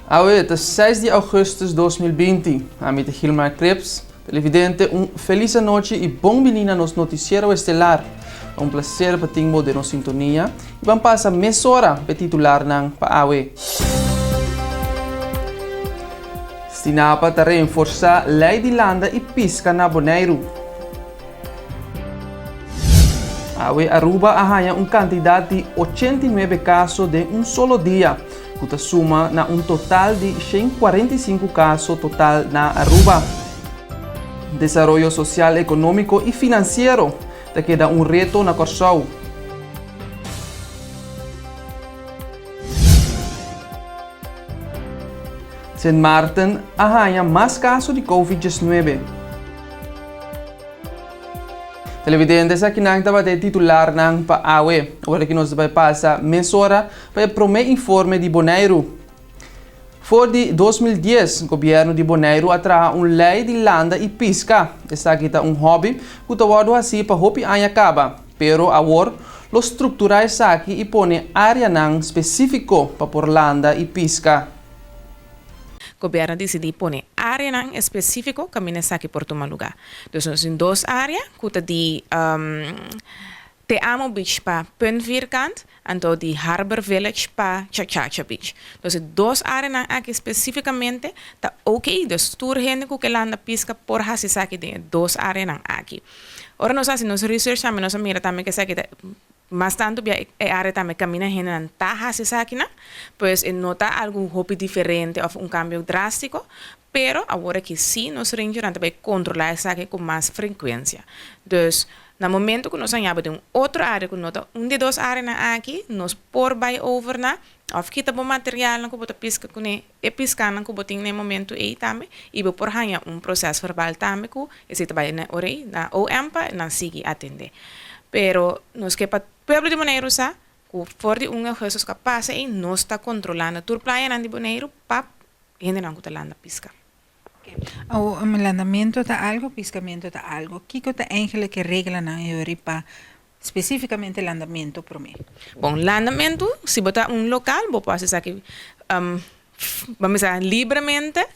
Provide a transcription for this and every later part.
Awe ta seis di augustus 2020. Ami ta Gilmar Krebs. Televidente, un felis anochi y bon bini na nos Noticiero Estelar. Ta un placer pa tin bo den nos sintonia y ban pasa mesora p'e titularnan pa awe. Stinapa ta reenforsa ley di landa y pisca na Boneiru. Awe Aruba a haña un kantidat di 89 kaso den un solo dia, ku ta suma na un total di 145 kaso total na Aruba. Desaroyo sosial, ekonómiko i finansiero ta keda un reto na Kòrsou. Sint Maarten a haña mas kaso di Covid 19. Televidente, esakinan tabata e titularnan pa awe. Ora ki nos ta bai pasa mesora pa e promé informe di Boneiru. For di 2010, gobièrnu di Boneiru a traha un lei di landa i piska. Esaki ta un hòbi ku ta wòrdu hasí pa hopi aña kaba, pero awor lo strukturá esaki i pone áreanan spesífiko pa por landa i piska. Gobièrnu a disidí pone áreanan espesífiko kaminda esaki por tuma lugá. Dus nos tin dos área ku ta di Te Amo Beach pa Punt Vierkant, anto di Harbor Village pa Chachacha Beach. Dus e dos áreanan aki spesífikamente ta oké, dus tur hende ku ke landa piska por hasi esaki den e dos áreanan aki. Ora nos hasi nos research tambe nos a mira tambe ku esaki ta Mas tantu bia e área tambe kaminda hendenan ta hasi esakinan, pues e no ta algu hopi diferente òf un kambio drástiko, pero awor aki sí nos rangernan ta bai kontrolá esaki ku mas frekuensia. Dus, na momento ku nos haña bo den un otro área ku no ta un di e dos áreanan aki, nos por bai over na òf kita bo materialnan ku bo ta piska kuné, e piskanan ku bo tin na e momento ei tambe, i bo por haña un proses verbal tambe ku esei ta bai na ora ei na OM pa nan sigui atendé. Pero nos ke pa pueblo di Boneiru sa ku for di un augustus ku a pasa ei nos ta kontrolando tur playanan di Boneiru pa hendenan ku ta landa piska. Awor, landamentu ta algu, piskamentu ta algu. Kiko ta eigenlik e reglanan ei ori pa Spesífikamente landamentu promé. Bon, landamentu, si bo ta un lokal, bo por hasi esaki, bo bisa libremente.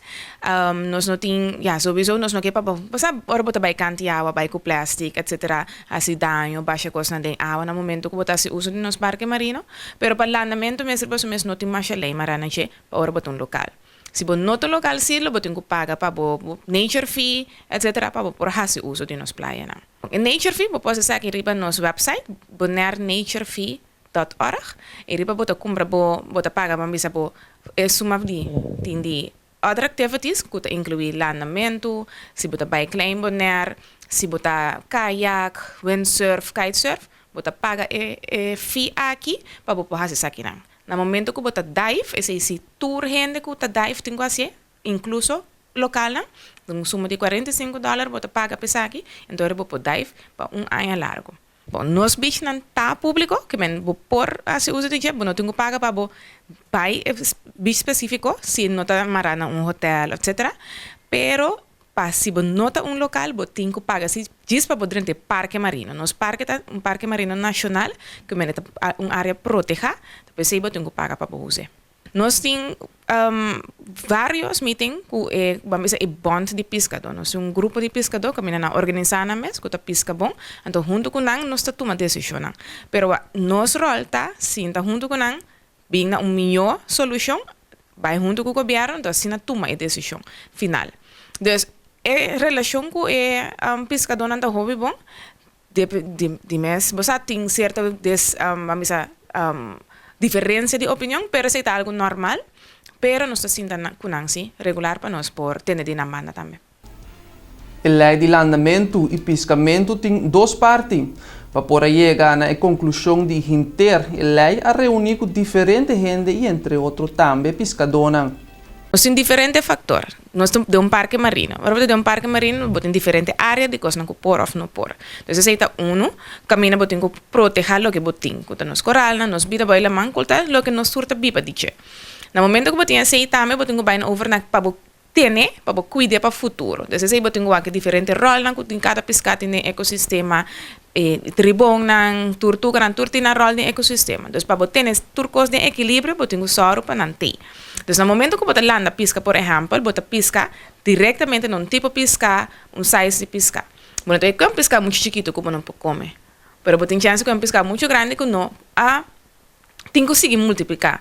Nos no tin, ya, souwiso nos no ke pa bo, bo sa ora bo ta bai kanti awa, bai ku plèstik, etsetera, hasi daño, basha kosnan den awa na momento ku bo ta hasi uso di nos parke marino. Pero pa landamentu mes riba su mes no tin masha lei mará na dje pa ora bo ta un lokal. Si bo no ta lokal si lo bo tin ku paga pa bo nature fee, etsetera, pa bo por hasi uso di nos playanan. E nature fee bo por hasi esaki riba nos website bonairnaturefee dot org i riba bo ta kumpra bo bo ta paga ban bisa bo e suma di tin di other activities ku ta inkluí landamentu, si bo ta bai Klein Bonaire, si bo ta kayak, windsurf, kitesurf, bo ta paga e e fee aki pa bo por hasi esakinan. Na momento ku bo ta dive, esei si tur hende ku ta dive tin ku hasié, inkluso lokalnan, den un suma di 45 dòler bo ta paga pa esaki, entonces bo por dive pa un aña largu. Bon, nos beachnan ta públiko, ke men bo por hasi uso di dje, bo no tin ku paga pa bo bai e beach spesífiko si no ta mará na un hotèl etcetera, pero pa si bo no ta un lokal bo tin ku paga si djis pa bo drenta e parke marino. Nos parke ta un parke marino nashonal, ke men e ta un área protehá, ta p'esei bo tin ku paga pa bo us'é. Nos tin varios meeting ku e ban bisa e bond di piskadó. Nos tin un grupo di piskadó kaminda nan organisá nan mes ku ta piska bon. Anto huntu ku nan nos ta tuma desishonnan. Pero nos ròl ta sinta huntu ku nan bin na un mihó solushon, bai huntu ku gobièrnu anto asina tuma e desishon final. Dus e relashon ku e piskadónan ta hopi bon. Di mes bo sa tin cierto des ban bisa diferencia di opinion pero esey ta algo normal pero nos ta sinta cu nan si regular pa nos por tende di nan banda tambe. E lei di landamentu i piskamentu tin dos parti. Pa por a yega na e konklushon di hinter e lei a reuní ku diferente hende i entre otro tambe piskadónan. Nos tin diferente factor. Nos ta den un parke marino. Ora bo ta den un parke marino bo tin diferente area di cosnan cu por of no por. Entonces esey ta uno caminda bo tin cu proteha loke bo tin, cu ta nos coralnan, nos bida boy laman, cual ta loke nos tur ta biba di dje. Na momento cu bo tin esey tambe bo tin cu bay na over na pa bo tene, pa bo cuide pa futuro. Entonces esey bo tin cu wak e diferente rolnan cu tin cada pisca tin den ecosistema. E tribonnan, turtuganan, tur tin nan ròl den ekosistema. Dus pa bo tene tur kos den ekilibrio bo tin ku sòru pa nan tei. Dus na momento ku bo ta landa piska por ehèmpel, bo ta piska direktamente na un tipo piska, un size di piska. Bo no ta bai kue un piska muchu chikitu ku bo no por kome, pero bo tin chèns di kue un piska muchu grandi ku no a tin ku sigui multipliká.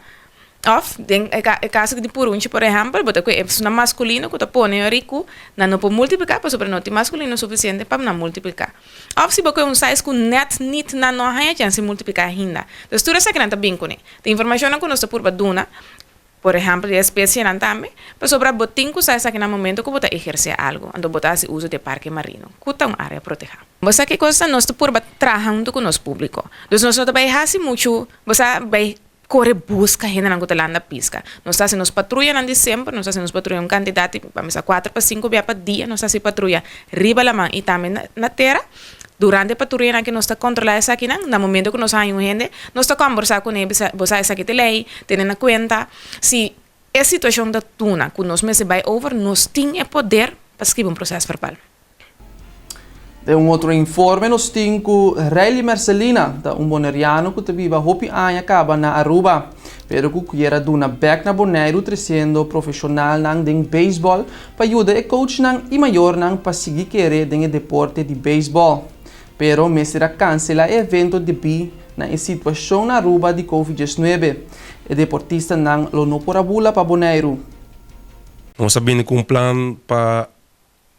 Òf den e e kaso di purunchi por ehèmpel, bo ta kue esun maskulino ku ta pone yori ku nan no por multipliká pasobra no tin maskulino sufisiente pa nan multipliká. Òf si bo kue un size ku nèt nit nan no a haña chèns di multipliká ainda. Entonces tur esakinan ta bin kuné. Ta informashonnan ku nos ta purba duna. Por ehèmpel, di espesienan tambe, pasobra bo tin ku sa esaki na momento ku bo ta ehersé algu, anto bo ta hasi uso di e parke marino, ku ta un área protehá. Bo sa ki kos ta? Nos ta purba traha huntu ku nos públiko. Dus nos no ta bai hasi muchu, bo sa, bai kore buska hendenan ku ta landa piska. Nos ta hasi nos patruyanan di semper, nos ta hasi nos patruya un kantidat di, pa mi sa, kuater pa sinku bia pa dia nos ta hasi patruya riba laman i tambe na tera. Durante e patruyanan ke nos ta kontrolá esakinan, na momento ku nos haña un hende, nos ta kòmbersá kuné, bisa, Bo sa esaki ta e lei, tene na kuenta. Si e situashon ta tuna ku nos mester bai over, nos tin e poder pa skribi un proses verbal. Den un otro informe nos tin ku Reilly Mercelina ta un boneriano ku ta biba hopi aña kaba na Aruba, pero ku kier a duna bèk na Boneiru tresiendo profeshonalnan den beisbòl pa yuda e coachnan y mayornan pa sigui kere den e deporte di beisbòl. Pero mester a cancela e evento debí na e situacion na Aruba di Covid 19. E deportistanan lo no por a bula pa Boneiru. Nos a bini ku un plan pa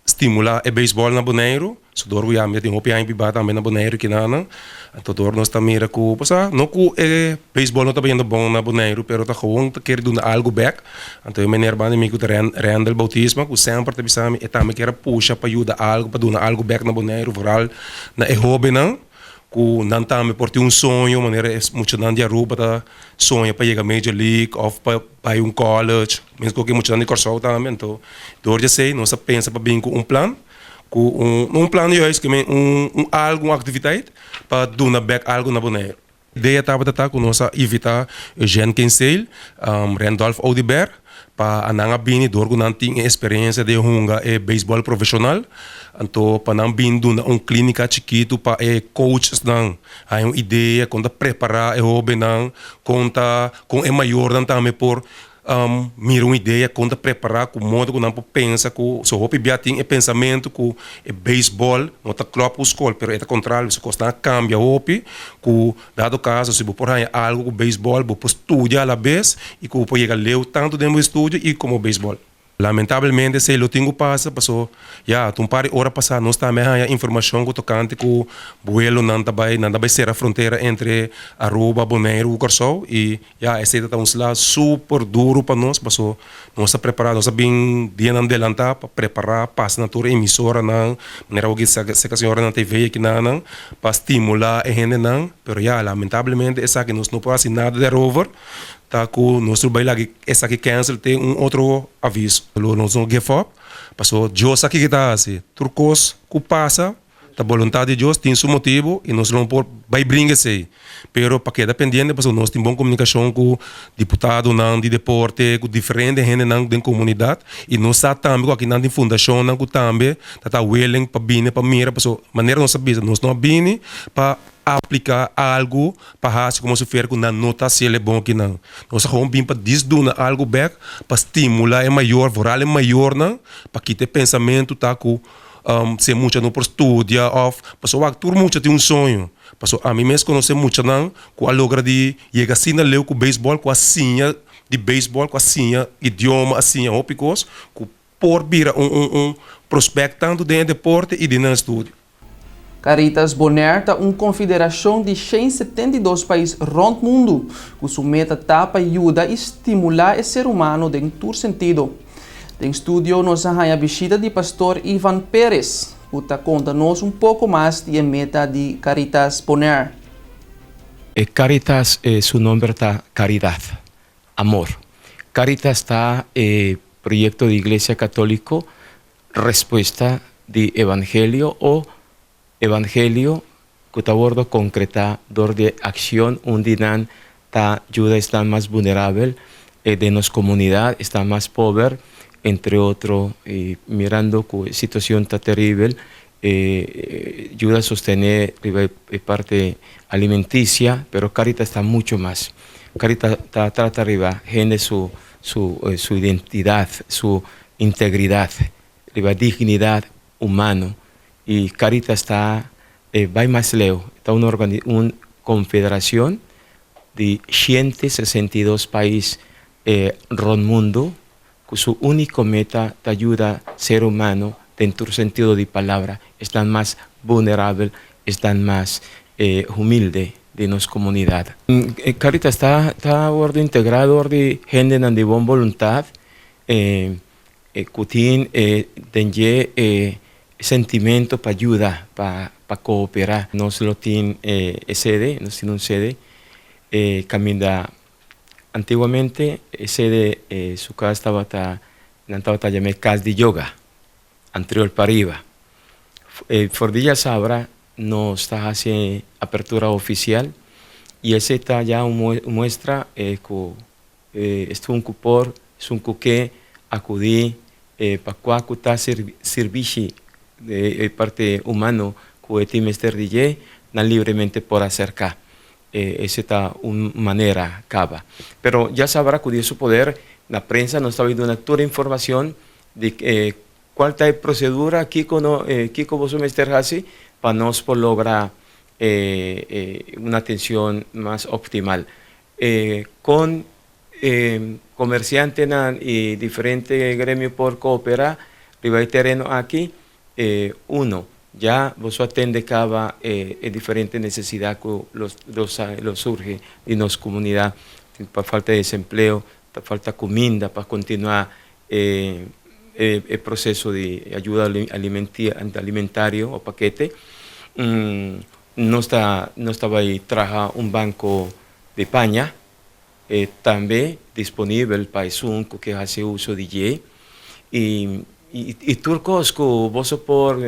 stimulá e beisbòl na Boneiru. So dor ku ya mi ta tin hopi aña biba tambe na Boneiru kinanan. Anto dor nos ta mira ku pasá no ku e beisbòl no ta bayendo bon na Boneiru pero ta gewoon ta kere duna algu bèk. Anto e meneer banda mi ku ta Randel Bautisma ku semper ta bisa mi e tambe kier a pusha pa yuda algu pa duna algu bèk na Boneiru vooral na e hóbennan ku nan tambe por tin un soño manera e muchanan di Aruba ta soña pa yega Major League òf pa bai un college meskos ku e muchanan di Kòrsou tambe. Anto dor di esei nos a pensa pa bin ku un plan. Ku un, no un plan juist, ke men un, un algu, un aktiviteit pa duna bek algu na Boneiru. Idea tabata ta ku nos a invitá Eugène Kinsale, Randolph Oduber, pa nan a bini dor ku nan tin e eksperensia di hunga e beisbòl profeshonal. Anto pa nan bin duna un klínika chikitu pa e coachesnan haña un idea kon ta prepará e hóbennan, kon ta, kon e mayornan tambe por Mira un idea kon ta prepará ku modo ku nan por pensa ku so hopi bia tin e pensamentu ku e beisbòl no ta klòp ku skol pero e ta kontrario su kosnan a kambia hopi ku dado kaso si bo por haña algu ku beisbòl bo por studia alabes i ku bo por yega leu tantu den bo estudio i komo beisbòl. Lamentablemente esei lo tin ku pasa paso ya ta un par di ora pasá nos tambe a haña informashon ku tokante ku buelonan ta bai nan ta bai sera frontera entre Aruba, Boneiru ku Kòrsou i ya esei ta ta un sla super duru pa nos paso nos a prepará nos a bin dianan delantá pa prepará pasa na tur e emisoranan manera awor ki seka señora na TV akinanan pa stimulá e hendenan pero ya lamentablemente esaki nos no por hasi nada derover. Ta ku nos tur bai laga esaki cancel te un otro aviso. Lo nos no give up, paso Dios sa kiko ta hasi. Tur kos ku pasa ta boluntad di Dios, tin su motibu i nos lo no por bai bringa esei. Pero pa keda pendiente paso nos tin bon komunikashon ku diputadonan di deporte, ku diferente hendenan den komunidat i nos sa tambe ku akinan tin fundashonnan ku tambe ta ta willing pa bini pa mira paso manera nos a bisa nos no a bini pa apliká algu pa hasi komo si fuera ku nan no ta hasi el e bon kinan. Nos a gewoon bin pa dis duna algu bèk pa stimulá e mayor, vooral e mayornan, pa kita e pensamentu ta ku si e mucha no por studia òf pasobra wak tur mucha tin un soño. Pasobra ami mes konosé muchanan ku a logra di yega asina leu ku beisbòl, ku a siña di beisbòl, ku a siña idioma, a siña hopi kos ku por bira un un un prospèkt tantu den e deporte i den nan estudio. Caritas Bonaire ta un konfederashon di 172 pais rònt mundu ku su meta ta pa yuda i stimulá e ser humano den tur sentido. Den studio nos a haña bishita di Pastor Ivan Perez ku ta konta nos un poko mas di e meta di Caritas Bonaire. E Caritas su nomber ta Caridad, Amor. Caritas ta e proyecto di Iglesia Catolico Respuesta di Evangelio o Evangelio ku ta wordo konkretá dor di akshon un di nan ta yuda esnan mas bunerabel den nos komunidat, esnan mas pober, entre otro, i mirando ku e situashon ta teribel. Yuda sostené riba e parte alimenticia, pero Caritas ta mucho mas. Caritas ta trata riba hende su su su identidad, su integridad, riba dignidad humano y Caritas ta bay mas leu, ta un un confederacion di 162 pais rond mundo ku su úniko meta ta yuda ser humano den tur sentido di palabra, esnan mas vulnerabel, esnan mas humilde di nos komunidat. Caritas ta ta wòrdu integrá dor di hendenan di bon boluntat ku tin den dje e sentimento pa yuda, pa pa kooperá. Nos lo tin e sede, nos tin un sede kaminda Antiguamente e sede e su cas tabata nan tabata yam'é cas di yoga, anterior pariba. E for di djasabra nos ta haci e apertura oficial y esey ta ya un muestra cu esun cu por, esun cu ke acudi pa cua cu ta sirbishi e parte humano cu e tin mester di dje, nan libremente por acerca. Ese ta un manera caba. Pero ya sabra cu Dios su poder, na prensa nos ta bay duna tur informacion di cual ta e procedura, kico no, kico boso mester haci pa nos por logra un atencion mas optimal. Con comerciantenan y diferente gremio por coopera riba e tereno aki? Uno, ya boso a tende caba e diferente necesidad cu lo surgi di nos comunidad, pa falta di desempleo, ta falta cuminda pa continua e proceso di ayuda alimentario o pakete. Nos ta nos ta bay traha un banco di paña tambe disponibel pa esun cu ke haci uso di dje y tur cos cu boso por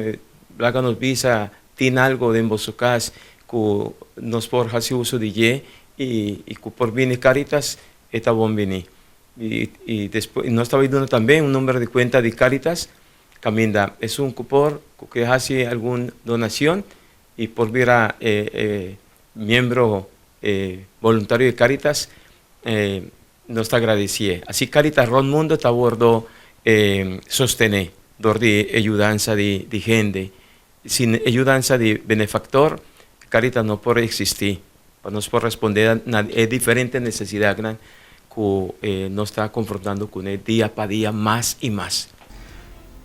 laga nos bisa tin algo den boso cas cu nos por haci uso di dje y cu por bini Caritas e ta bon bini y despues nos ta bay duna tambe un numero di cuenta di Caritas caminda esun cu por cu ke haci algun donacion y por bira miembro E boluntario di Caritas nos ta agradecié. Así Caritas rond mundo ta wordo sostené dor di e yudansa di hende. Sin e yudansa di benefactor, Caritas no por existí pa nos por respondé na e diferente necesidadnan cu nos ta confrontando cune dia pa dia mas y mas.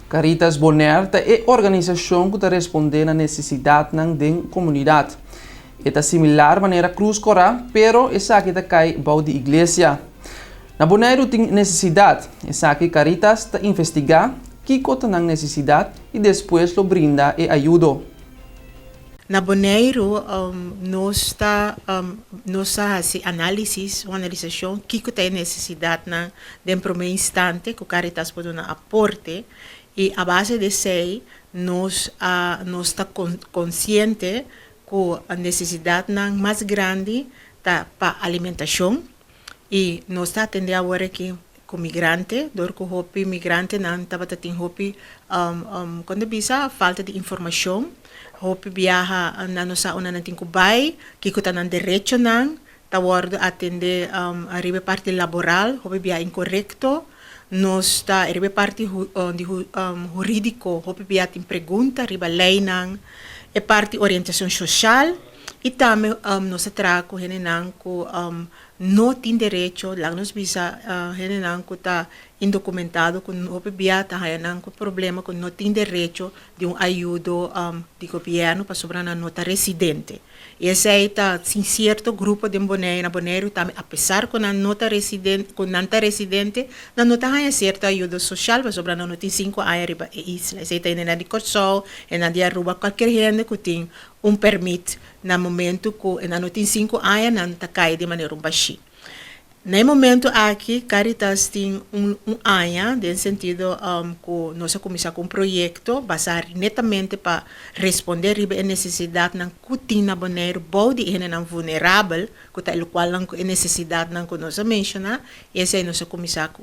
Caritas Bonaire ta e organisashon ku ta respondé na nesesidatnan den komunidat. E ta similar manera Krus Kòrá, pero esaki ta kai bou di iglesia. Na Boneiru tin nesesidat, esaki Caritas ta investigá kiko ta nan nesesidat i despues lo brinda e ayudo. Na Boneiru nos ta nos a hasi análisis, un analisashon kiko ta e nesesidatnan den promé instante ku Caritas por duna aporte i a base di esei nos a nos ta konsiente ku nesesidatnan mas grandi ta pa alimentashon i nos ta atendé awor aki ku migrante dor ku hopi migrantenan tabata tin hopi kon ta bisa falta di informashon hopi biaha nan no sa unda nan tin ku bai kiko ta nan derechonan ta wòrdu atendé riba e parti laboral hopi biaha inkorekto nos ta riba e parti di hurídiko hopi biaha tin pregunta riba leinan e parti orientashon soshal i tambe nos ta traha ku hendenan ku no tin derecho, laga nos bisa hendenan ku ta indokumentado ku hopi bia ta haña nan ku problema ku no tin derecho di un ayudo di gobièrnu pasobra nan no ta residente. I esei ta sin sierto grupo den Boneiru, na Boneiru tambe apesar ku nan no ta residente ku nan ta residente nan no ta haña sierto ayudo soshal pasobra nan no tin sinku aña riba e isla. Esei ta hendenan di Kòrsou, hendenan di Aruba, kualkier hende ku tin un permit na momento ku e nan no tin sinku aña nan ta kai di manera un bashí. Na e momento aki Caritas tin un un aña den sentido ku nos a kuminsá ku un proyekto basá netamente pa respondé riba e nesesidatnan ku tin na Boneiru bou di e hendenan vulnerabel ku ta e lokualnan ku e nesesidatnan ku nos a menshoná i esei nos a kuminsá ku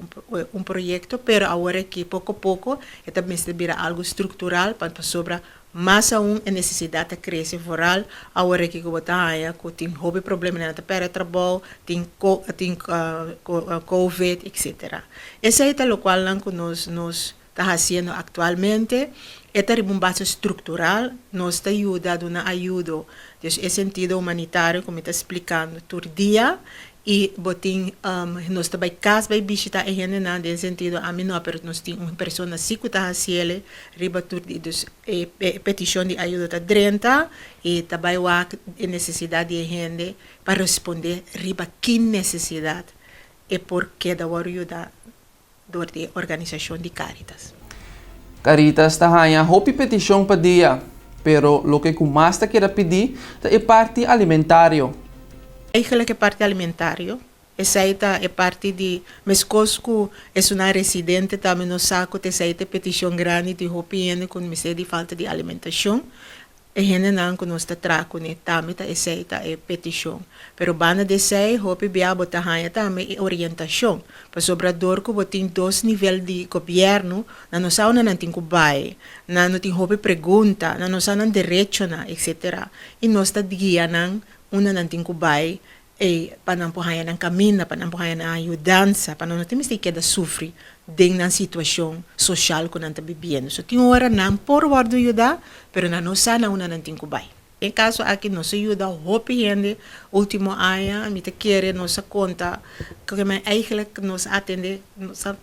un proyekto pero awor aki poko poko e ta mester bira algu struktural pasobra. Mas aun e nesesidat ta krese vooral awor aki ku bo ta haña ku tin hopi problemanan ta pèrdè trabou, tin tin covid etc. Esei ta lokualnan ku nos nos ta hasiendo aktualmente, e ta riba un base struktural, nos ta yuda duna ayudo, dus e sentido humanitario ku mi ta splikando tur dia I bo tin, nos ta bai kas bai bishita e hendenan den sentido ami no, pero nos tin un persona si ku ta hasiele riba tur di, dus e petishon di ayudo ta drenta i ta bai wak e nesesidat di e hende pa respondé riba ki nesesidat e por keda wòrdu yuda dor di e organisashon di Caritas. Caritas ta haña hopi petishon pa dia, pero loke ku mas ta keda pidí ta e parti alimentario. Eigenlijk e parti alimentario, esei ta e parti di meskos ku esunnan residente tambe nos sa ku ta esei ta e petishon grandi di hopi hende ku mester di falta di alimentashon. E hendenan ku nos ta traha kuné tambe ta esei ta e petishon. Pero banda di esei hopi bia bo ta haña tambe e orientashon. Pasobra dor ku bo tin dos nivel di gobièrnu, nan no sa unda nan tin ku bai, nan no tin hopi pregunta, nan no sa nan derechonan, etsetera. I nos ta guia nan unda nan tin ku bai Ei, pa nan por haña nan kaminda, pa nan por haña nan ayudansa, pa nan no tin mester keda sufri den nan situashon soshal ku nan ta bibiendo. So tin ora nan por wòrdu yudá, pero nan no sa na unda nan tin ku bai. Den kaso aki nos a yuda hopi hende último aña, mi ta kere nos a konta ku eigenlijk nos a atendé, nos a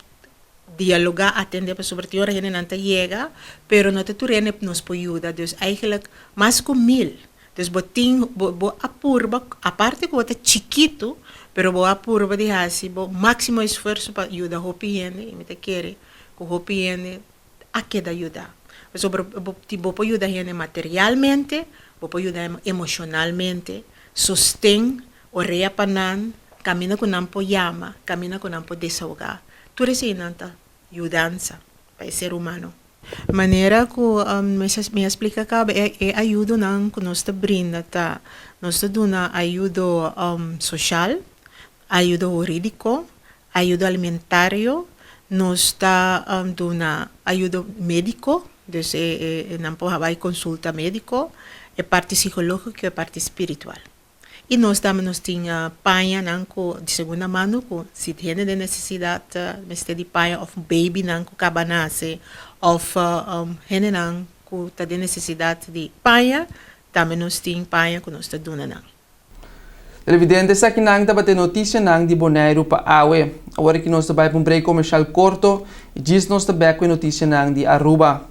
dialogá, atendé pasobra tin ora hendenan ta yega, pero no ta tur hende nos por yuda. Dus eigenlijk mas ku mil. Dus bo tin, bo bo a purba, aparte ku bo ta chikitu, pero bo a purba di hasi bo máksimo esfuerso pa yuda hopi hende i mi ta kere ku hopi hende a keda yuda. Pasobra bo tin bo por yuda hende materialmente, bo por yuda emoshonalmente, sosten, orea pa nan, kaminda ku nan por yama, kaminda ku nan por desahogá. Tur eseinan ta yudansa pa e ser humano. Manera ku mi a splika kaba e ayudonan ku nos ta brinda ta, nos ta duna ayudo soshal, ayudo hurídiko, ayudo alimentario, nos ta duna ayudo médiko, dus nan por bai konsulta médiko, e parti sikológiko i e parti spiritual. I nos tambe nos tin pañanan ku di segunda mano ku si hende den nesesidat mester di paña òf babynan ku kaba nase òf hendenan ku ta den nesesidat di paña tambe nos tin paña ku nos ta duna nan. Televidente esakinan tabata e notisianan di Boneiru pa awe. Awor aki nos ta bai pa un break komershal korto i djis nos ta bek ku e notisianan di Aruba.